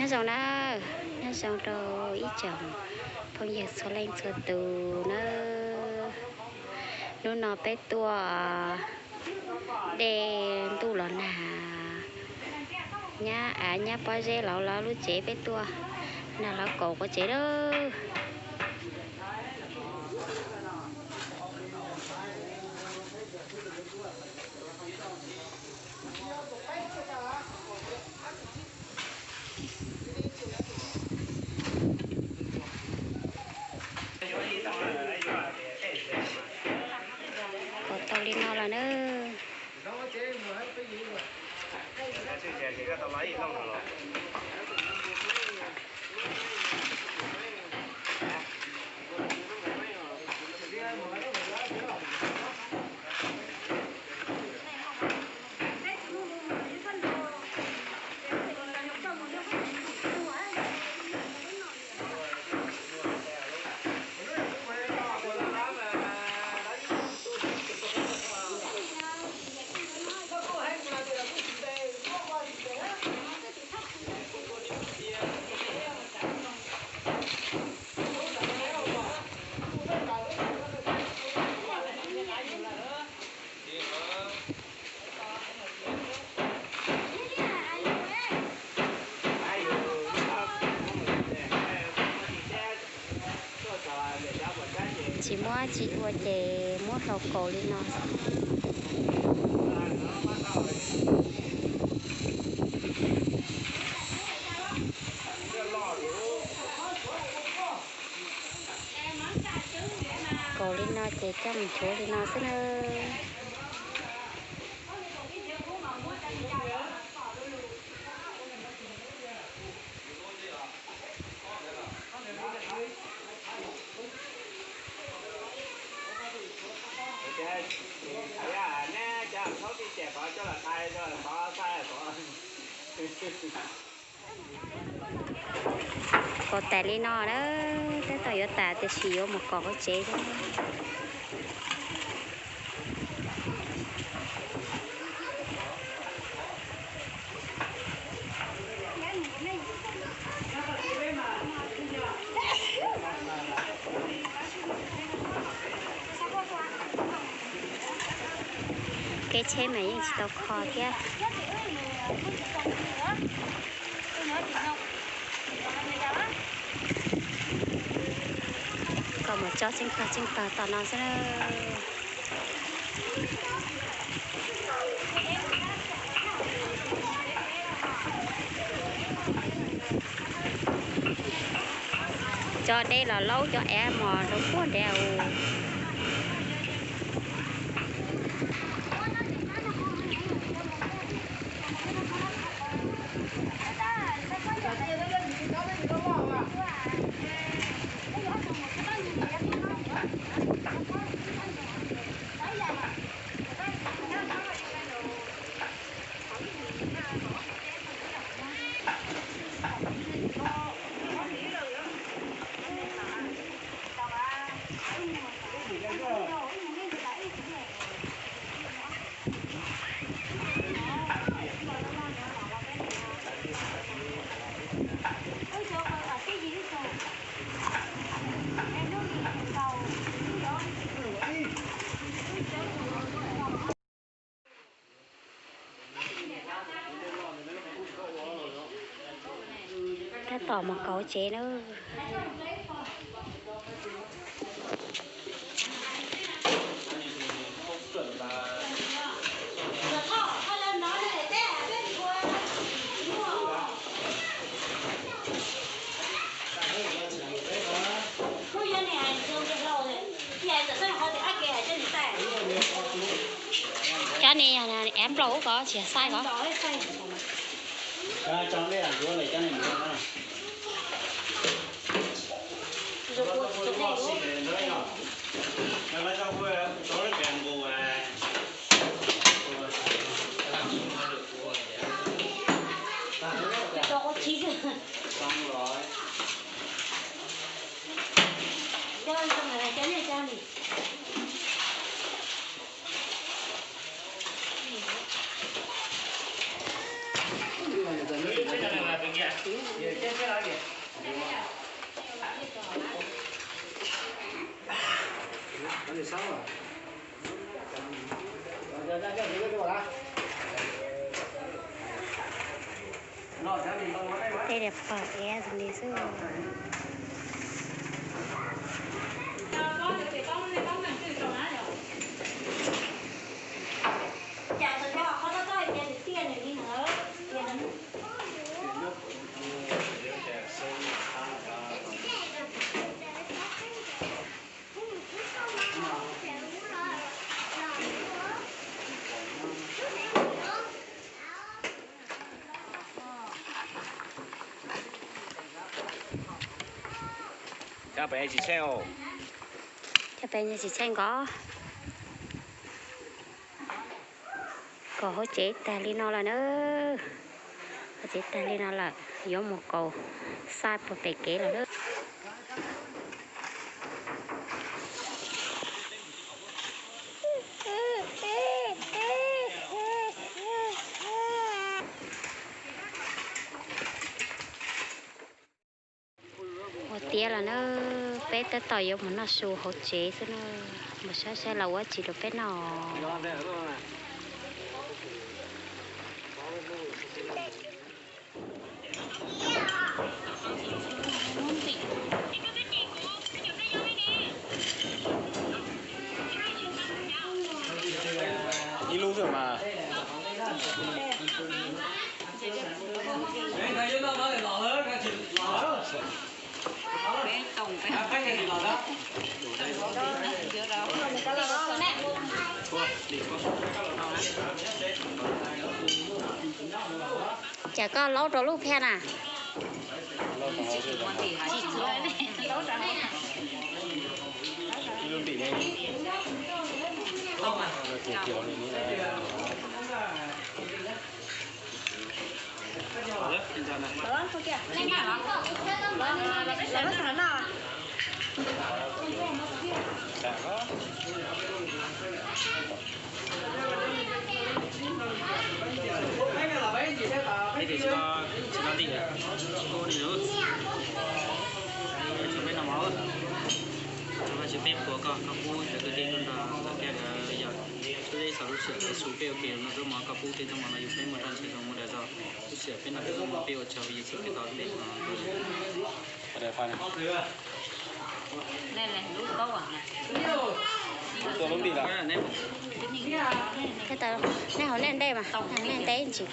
Nyob zoo na, nyob zoo rau ib tsoom phooj ywg txhua leej txhua tus na. Hnub no peb tuaj dej ntuj los nag, nyab av nyab pob zeb los lub tsev, peb tuaj nag los kaum quav tsev lawm. Kaum tau li no lawm na. Tsis muab tsis ua ces muab hlau kaus li no. Kaus li no ces coj mus nchuav li no xwb na. Kaus tas li no na, tab tom yuav tas tiam sis yuav mus kaus quav tsev thiab. Kev tsheb mas yeej tsis tau kho thiab. Koj mus tso tseeb tag tseeb tag tom no xwb na. Cov dej los laub cov av mos rau puag nrad. Tab tom mus kauv tsev na. Cov ni av nplaum ub ko tsis xaij ko. Tej diav pom iab li xwb. Cov pem tsis tsheej, cov pem tsis tsheej nkaus. Kaus hauv tsev tag li no lawm na. Hauv tsev tag li no lawm, yuav mus kaus xab puag pem kev lawm na. Ua tiav los na, peb tab tom yuav mus noj su hauv tsev xwb na. Mus saib saib lawv ua tsi rau peb noj. Ib lub xwb mas. Cas koj laub rau lub phiaj na? Peb tsis tau ntim, kuj li lub, peb no mov, peb puas koj, koj pub cov kwv tij tuaj nrog lawv thiab lawv yog, peb xav lub sij hawm peb su peb ua ke no, lub mov koj pub peb, lub mov no yus peb muaj tag nrho zoo muaj dag zog, lub sij hawm peb noj peb ua mov peb ua tsaug Yexus Khetos peb no. Tua lub ntim lawm. Neb hauv nej ntej mas, nej ntej ntsis.